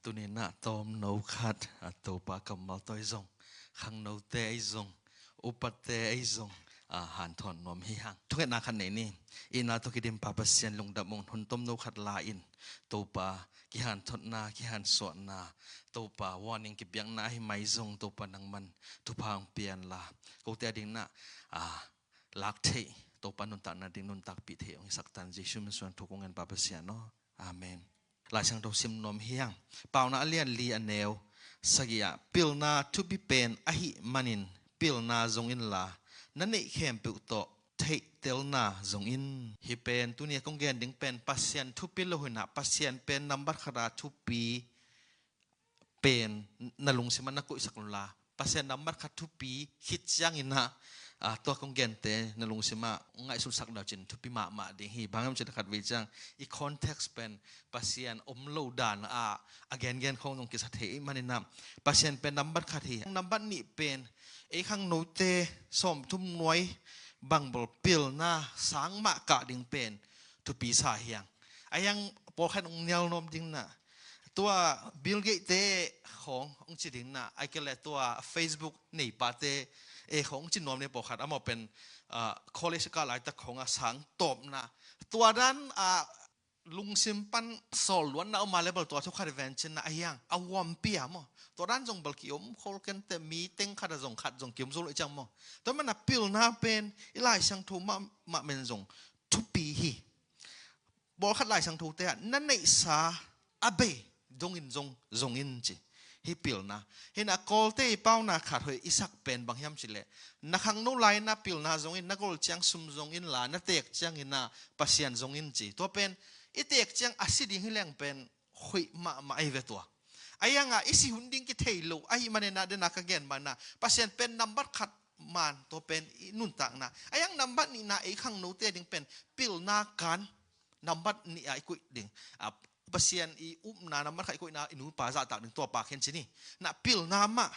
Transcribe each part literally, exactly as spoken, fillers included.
Tuni-in ah tawmno khat, a, Topa kammal tawh ei zong, khangnote ei zong, upate ei zong, a, hanthawn nuam hi hang. Thungetna khat nei ni. Itna tawh kidim Pa Pasian, lungdam ung. Hun tawmno khat la-in Topa, kihanthotna, kihansuahna, Topa warning, kipiakna ahi mai zong, Topa nangman thupha hong pia in la, kote adingin ah, a, lak theih, Topa nuntakna ding nuntakpih theih hong hisak tan, Jesu min suang thu kong ngen, Pa Pasian aw. Amen. Lai Siangtho sim nuam hi hang. Paunak a lian li, a neu sagih ah, pilna thupi pen ahih manin pilna zong inla, na neih khempeuh tawh theihtelna zong in. Hih pen tuni a kong gen ding pen Pasian thupi lo hi-in ah, Pasian pen nambat khat a thupi pen na lungsim ah na koihsak un la, Pasian nambat khat thupi khit ciangin ah, a, tua kong gente na lungsim ah ngaihsutsak le uh cin thupi mahmah ding hi. Bang hiam cih leh khatvei ciang i context pen Pasian om lo dan ah a gengen khawng zong kisa thei ahih manin ah, Pasian pen nambat khat hi. Nambat nih pen ei khangnote sawmthum nuai bang bel pilna sang mah kah ding pen thupi sa hi hang. Ahi hang pawlkhat hong nial nuam ding in ah, tua Bill Gates te khawng hong ci ding in ah, ahih kei leh tua Facebook neipate, e, khawng hong ci nuam ni, pawlkhat amau pen, a, college kah laitak khawng a sang tawpna, tua dan a lungsim pan sawlluatna om a leh bel tua thu khat ven cin ah, ahi hang a huampi a maw, tua dan zong bel ki-om khol kei inteh, mi teng khat ah zong khat zong ki-om zo lo hi ciang maw. Tua manin ah pilna pen i Lai Siangtho mah, mahmah in zong thupi hi. Pawlkhat Lai Siangthote ah, na neihsa a bei dongin zong zong in ci. Hih pilna. Hi-in ah Kawlte i paunak khat hoih i sak pen bang hiam cih leh, na khangno lai-in ah pilna zong in, na gol ciang sum zong inla, na teek ciangin ah Pasian zong in ci. Tua pen i teek ciang a si ding hi leng pen hoih mahmah ahi ve tua. Ahi hang a i si hun ding kithei lo ahih manin ah, den a ka gen manin ah, Pasian pen nambat khat man, tua pen i nuntakna. Ahi hang nambat nihna, ei khangnote ding pen pilna kan nambat nih a i koih ding, a, Pasian i upna nambat khat i koihna, i nupa zahtak ding, tua pa khen ci ni. Na pilna mah,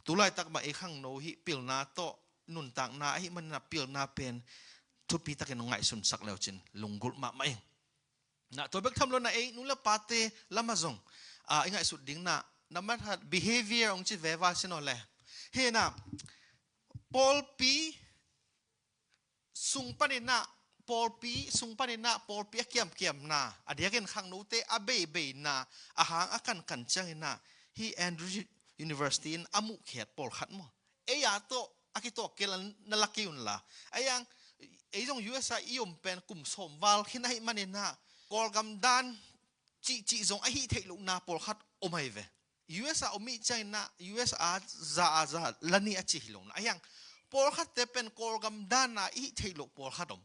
tu laitak mah ei khangno hih pilna tawh nuntakna ahih manin ah pilna pen thupi takin hong ngaihsunsak le uh cin lunggulh mahmah ing. Na tua bek tham lo-in ah ei nu le pate lam ah zong, a, i ngaihsut ding in ah, nambat khat behavior hong ci veve sin aw le. Hi-in ah, pawlpi sung panin ah, pawlpi sung panin ah, pawlpi a kiamkiamna, a diakin khangnote a beibeina, a hang a kankan ciangin ah, hih Andrew University in a muhkhiat pawlkhat maw, ei a tawh a kitawk kei leh na la kei un la. Ahi hang, ei zong U S a i om pen kum sawm val khin ahih manin ah, Kawlgam dan cihcih zong a hih theih lohna pawlkhat om ahi ve. U S a om i hih ciangin ah, U S a za a za la ni a ci hi lo-in ah. Ahi hang, pawlkhatte pen Kawlgam dan a i hih theih loh pawlkhat om.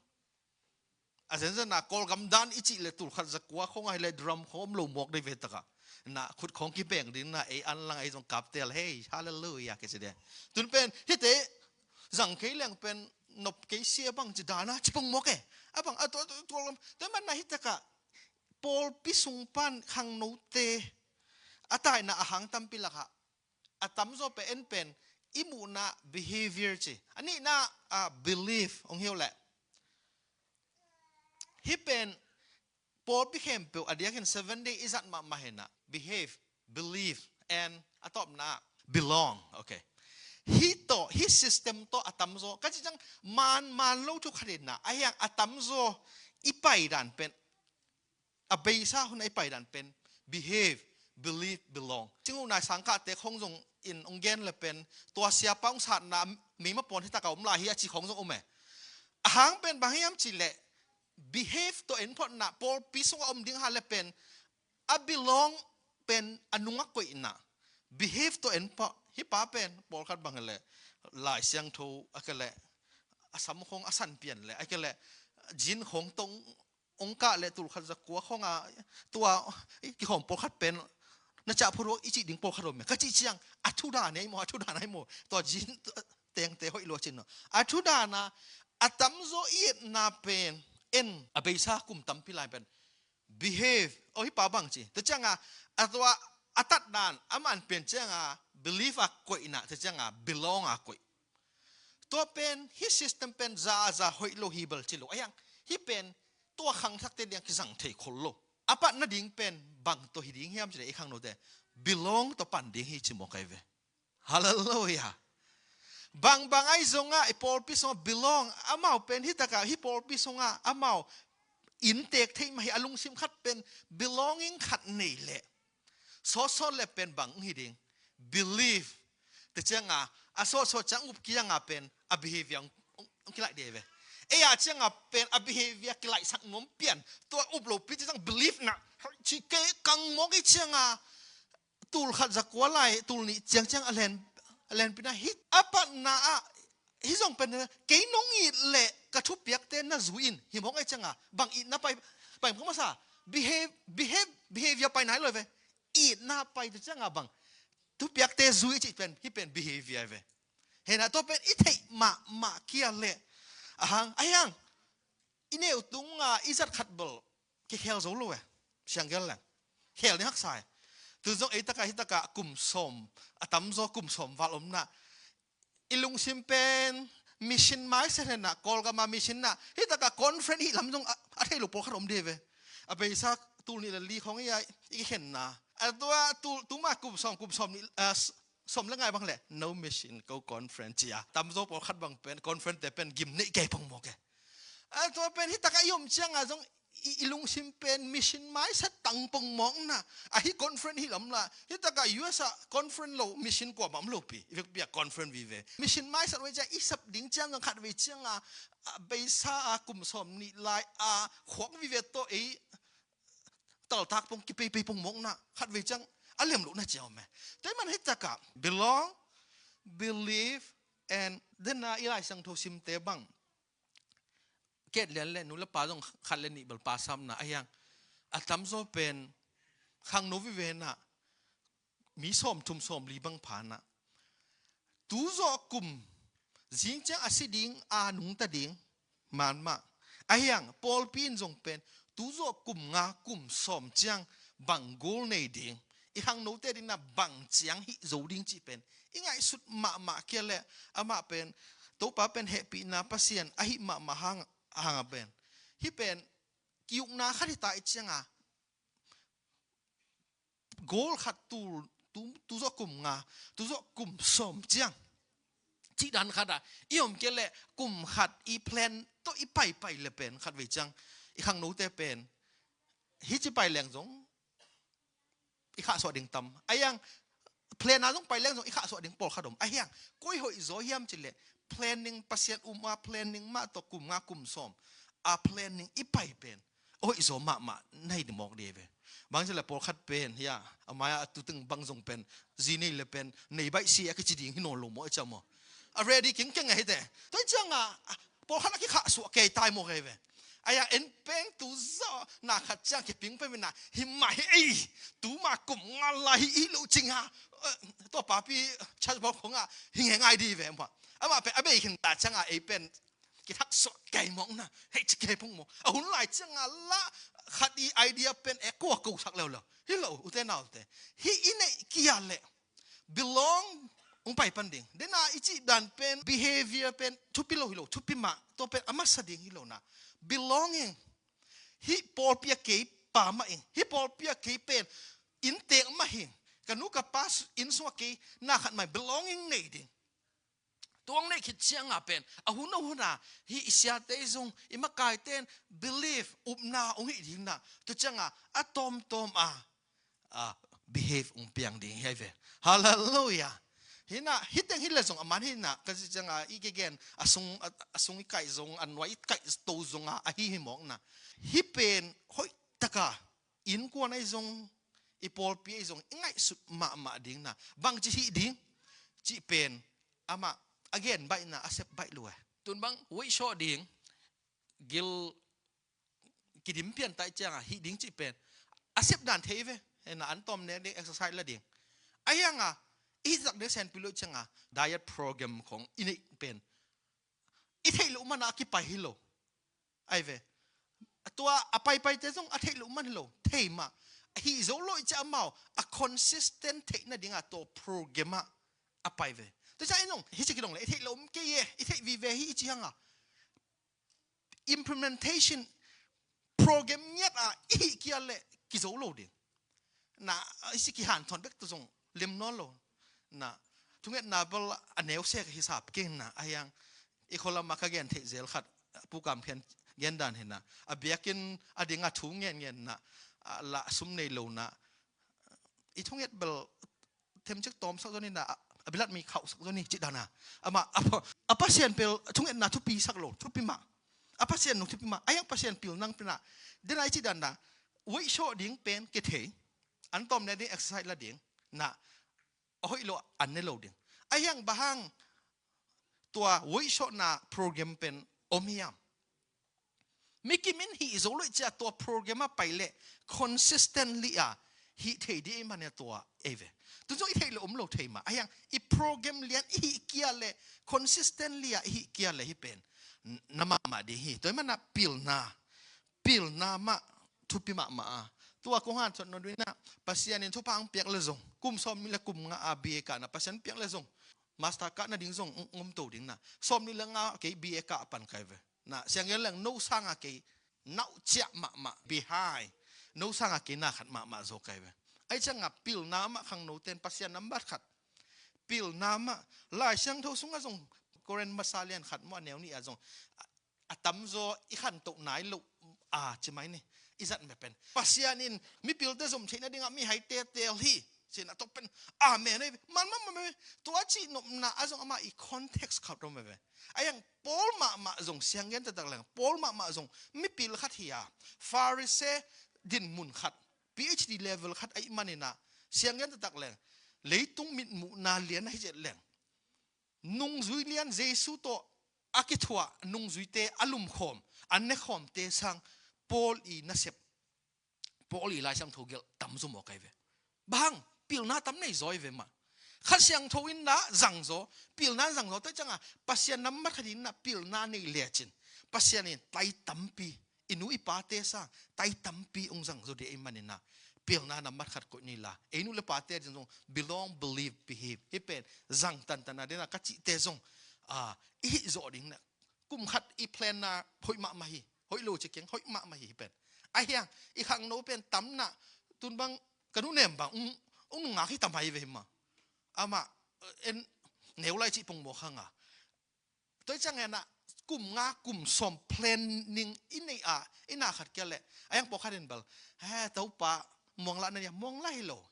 A zenzen ah Kawlgam dan i cih leh tul khat za kua khawng ah hi leh drum khawng om lo mawk ding ve tak ah. Na khut khawng kibeng ding in ah, ei an lang ei zong kap tel, hei, hallelujah, kici ding. Tun pen hihte zang kei leng pen nop kei sia bang ci dan a ci pong mawk e. A bang, a tua, tua, tua lam. Tua manin ah hih tak ah pawlpi sung pan khangnote a taina a hang tampi lak ah a tamzaw pen en pen i muhna behavior ci. A nihna, a, belief hong hi uh leh. Hih pen pawlpi khempeuh a diakin Seven Day i zat mahmah hi-in ah, behave, believe, and a tawpna belong. Okay. Hih tawh, hih system tawh a tamzaw, ka cih ciang man, man lo thu khat hi-in ah, ahi hang a tamzaw i paidan pen, a beisa hun a i paidan pen behave, believe, belong. Cing uh nai, sangkahte khawng zong in hong gen le pen, tua siapa hong satna meima pawn hi tak a om lai hi a ci khawng zong om e. A hang pen bang hiam cih leh, behave tawh en photna, pawlpi sungah om ding a hih leh pen, a belong pen a nung a koihna, behave tawh en phot. Hih pa pen pawlkhat bang hi leh Lai Siangtho, ahih kei leh a sam khawng a san pian leh, ahih kei leh jean khawng tawh hong kah leh tul khat za kua khawng a, tua kihawm pawlkhat pen na cah phot uh i cih ding pawlkhat om e. Ka cih ciang a thu dan ahi maw, a thu dan ahi maw, tua jean tengte hoih lua cin aw. A thu dan a, a tamzaw i etna pen en, a beisa kum tampi lai pen behave, aw, hih pa bang ci. Tua ciang a, a tua a tatdan a man pen ciang a believe a koihna, tua ciang a belong a koih. Tua pen hih system pen za a za hoih lo hi bel ci lo. Ahi hang, hih pen tua khangthakte ding a kizang thei khol lo. a pan nading pen bang tawh hi ding hiam cih leh i khangnote belong tawh pan ding hi ci mawk ahi ve. Halleluiah. Bangbang ahi zongah i pawlpi sungah belong, amau pen hi takah hi pawlpi sungah amau inntek theih mah hi, a lungsim khat pen belonging khat nei leh sawtsawt le pen bang hi ding, believe. Te cianga a sawtsawt ciang up kianga pen a behavior hong, hong kilaih dih ve. Ei a cianga pen a behavior kilaihsak nuam pian, tua up lopi ciang believe na ci kei kang mawk i cianga tul khat za kua lai, tul nih ciang ciang a len, a lenpina hi. A patna ah hi zong pen kei nong it leh ka thupiakte na zui in hi mawk ei cianga bang itna pai, pai masa behave, behave, behavior pai nai lo ve. Itna pai te cianga bang thupiakte zui cih pen hi pen behavior ve. Hena tua pen i theih mahmah kia leh ahang, ahang i neu tunga i zat khat bel kikhel zo lo e. Siang gel leng khel ni haksa e. Tu zong ei taka hi taka kum sawm, a tamzaw kum sawm val omna i lungsim pen mission mindset hena, Kawlgama mission na hi taka conference hi lam zong a, a thei lo pawlkhat om de ve. A beisa tul nih le li khong i a i khenna a tua tul tuma kum sawm, kum sawm nih, a, sawm le ngai bang le no mission ko conference cia tamzaw pawlkhat bang pen conference te pen gim neih kei pong mawk e. A tua pen hi taka i om cianga zong i, i lungsim pen mission mindset tang pong mawkna. Ahi conference hi lamla hi taka U S a conference lo mission kua bam lopi i vekpi a conference vive mission mindset vei ciang i sap ding ciang zong khat vei cianga a beisa a kum sawm nih lai a khuak vive tawh ei taltak pong kipeipei pong mawkna khat vei ciang a lem lohna ciang om e. Tua i man hi taka belong, believe and dena i Lai Siangtho simte bang ket lian le nu le pa zong khat le nih bel pa samna a hiang a tamzaw pen khangno vivena mi sawm thum sawm li bang phana tuzawh kum zing ciang a si ding a nungta ding manmah a hiang pawlpi in zong pen tuzawh kum nga kum sawm ciang bang gol nei ding i khangnote dingna bang ciang hih zo ding cih pen i ngaihsut mahmah kia le amah pen Topa pen hehpihna Pasian ahi mahmah hang, hanga pen hi pen kiukna khat hita i cianga goal khat tul tu, tuzawh kum nga, tuzawh kum sawm ciang cih dan khat a i om kei leh kum khat i plan tawh i paipai le pen khat vei ciang i khangnote pen hi ci pai leng zong i khahsuah ding tam a hiang plan a zong pai leng zong i khahsuah ding pawlkhat om a hiang koi hoih zaw hiam ci leh planning Pasian um a planning mah tawh kum nga kum sawm a planning i pai pen hoih zaw mahmah na hi mawk dih ve. Bang ci leh pawlkhat pen hi a a mai a tuteng bang zong pen zi nei le pen nei baih si a kici ding hi nawn lo maw i ciam maw a ready kingkeng a hite. Tua i cianga pawlkhat a kikhahsuah kei tai maw kei ve. Aia en peng tu zaw na khat ciang kiping pemina hi mah hi ei tuma kum nga lai hi i lo cinga tua papi church bawk khonga hi nge ngai di ve mah. Amah pen a bei khin ta cianga ei pen kithaksuah kei mawkna hei ci kei pong maw a hun lai cianga la khat i idea pen e kua ko sak leuleu hi lo ute naute hi i neih kia leh belong hong pai pan ding dena i cih dan pen behavior pen thupi lo hi lo thupi mah tua pen a masa ding hi lo na belonging hi pawlpi a kei pa mah in hi pawlpi a kei pen inntek mah hi ka nu ka pa inn sungah kei na khat mai belonging nei ding tuang nei khit cianga pen a hun a huna hi i siate zong i makaiten believe upna hong hih dingna tu cianga a tawmtawm a a behave ung piang ding hi ve. Halleluiah. Hina hiteng hile zong a man hina ka zi cianga i kegen a sung a sung i kaih zong a nuai i kaih to zonga a hi hi mawkna hi pen hoih taka innkuan ahi zong i pawlpi ahi zong i ngaihsut mahmah dingna bangci hih ding cih pen amah a gen baihna a sep baih lua tun bang weih sawh ding gil kidim pian taih cianga hih ding cih pen a sep dan thei ve. Hena an tawm nek ding exercise la ding a hianga i hitak ding senpi luih cianga diet program khong i neih pen i theih loh mana a kipai hi lo. Ai ve tua a paipaite zong a theih loh man hi lo thei mah a hih zo lo i ciah amau a consistent theih nadinga tua program ah a pai ve. Tua ciah i nong hi ci kidong le i theih loh om kei e i theih vive hi i ci hanga implementation program ngiat a i hih kia le kizo lo ding. Na, i si kihanthawn bek tawh zong lem nawn lo. Na, thungetna bel a neu sek a hisap kei na, a hiang i khualama ka gen theih zel khat, Pu Kam Khen gen dan hi na, a biakinn a ding a thu ngen ngen na, a lah sum nei lo na, i thunget bel themcik tawmsak zaw ni na, a bilat mi khauhsak zaw ni cih dan a. Amah, a pa, a Pasian pel thungetna thupi sak lo, thupi mah. A Pasian nung thupi mah, a hiang Pasian pil nang pi na. Den a i cih dan na, weight sawh ding pen kithei, an tawm ne ding exercise la ding, na, a hoih lo an ne lo ding. A hiang bang hang tua weight sawhna program pen om hiam? Mi kim in hih zo lo i cia tua program a pai leh consistently a hih thei ding ei mah ne tua ei ve. Tun zong i theih lo om lo thei mah. A hiang i program lian i hih kia leh consistently a i hih kia leh hih pen na mahmah ding hi. Tua i mana pilna, pilna mah thupi mahmah a. Tua kong hanthawn nawn ding na, Pasian in thupha ang piak le zong, kum sawm nih le kum nga a B A kah na Pasian piak le zong, master kah nading zong ngom to ding na, sawm nih le nga kei B A kah pan kai ve. Na, siang gen leng no sanga kei nauh ciah mahmah, behind, no sanga kei na khat mahmah zo kai ve. Ai cianga pilna mah khangno ten Pasian nambat khat. Pilna mah, Lai Siangtho sunga zong, Korin masa lian khat maw a neu nih a zong, a, a tamzaw i khantoh nai lo a ci mai ni. I zat me pen Pasian in mipilte zom theihna dingah mihai tetel hi. Cina tok pen amen ei. Man man man man. Tua cih nopna a zong amah i context khat rom ve. A hiang Paul mahmah zong siang gen taktak leng, Paul mahmah zong mipil khat hi a, Pharisee dinmun khat, P H D level khat a i manina, siang gen taktak leng, leitung mitmuhna lian a hi zet leng, nungzui lian Jesu tawh a kithuah nungzuite a lumkhawm, a nekhawmte sang Paul i nasep, Paul i Lai Siangtho gelh tam zaw maw kai ve. Bang, pilna tam nei zaw i ve mah. Kha Siangtho in na zang zaw, pilna zang zaw, tua cianga Pasian nambat khat in na pilna nei lecin, Pasian in tai tampi, i nu i pate sang tai tampi ong zang zaw ding ei manina, pilna nambat khat koih ni la, ei nu le pate din zong belong, believe, behave, hih pen zang tantana dena ka cihte zong, a, i hih zawh ding na, kum khat i plan na hoih mahmah hi, hoih lo ci keng, hoih mahmah hi, hih pen. A hiang, i khangno pen tam na, tun bang, ka nu nem bang, ung, ung nungak hi tam hai ve hi mah. Amah, en, neu lai cih pong maw khanga. Tua ciang hena, kum nga, kum sawm planning i neih a, i na khat kia leh, a hiang pawh khat in bel, he, Topa, muang lah na nia, muang lah hi lo.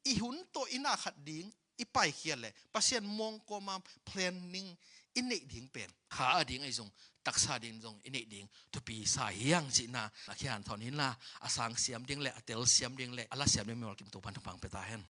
I hun tawh i na khat ding, i paikhia leh Pasian muang kawma planning i neih ding pen kha a ding ei zong, taksa ding zong i neih ding thupi sa hiang cihna a khian thawn hinla, a sang siam ding le a tel siam ding le a la siam ding mi malkim Topan thupha pia ta hen.